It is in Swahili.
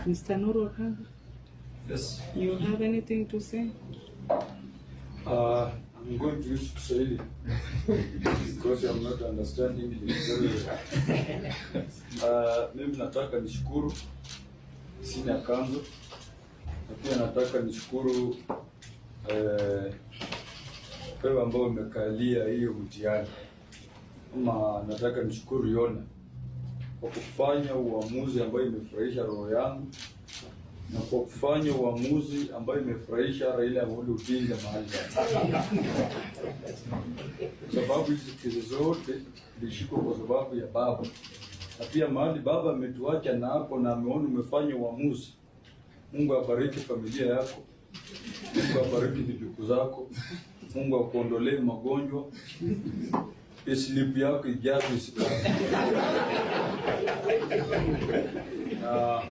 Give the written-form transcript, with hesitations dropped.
Mr. Nuru Okanga, Yes. you have anything to say? I'm going to use Kiswahili because I'm not understanding English very well. Mimi nataka nishukuru Senior Counsel na pia nataka nishukuru wewe ambao umekalia hiyo mtihani, ama nataka nishukuru Yona kwa kufanya uamuzi ambayo imefurahisha roho yangu na kwa kufanya uamuzi ambayo imefurahisha Raila Amolo Odinga mahali hapa, sababu hizi kesi zote zilishikwa kwa sababu ya baba, na pia mahali baba ametuacha na hapo na ameona umefanya uamuzi. Mungu abariki familia yako, Mungu abariki vijukuu zako, Mungu akuondolee magonjwa, slipu yako ijazwe na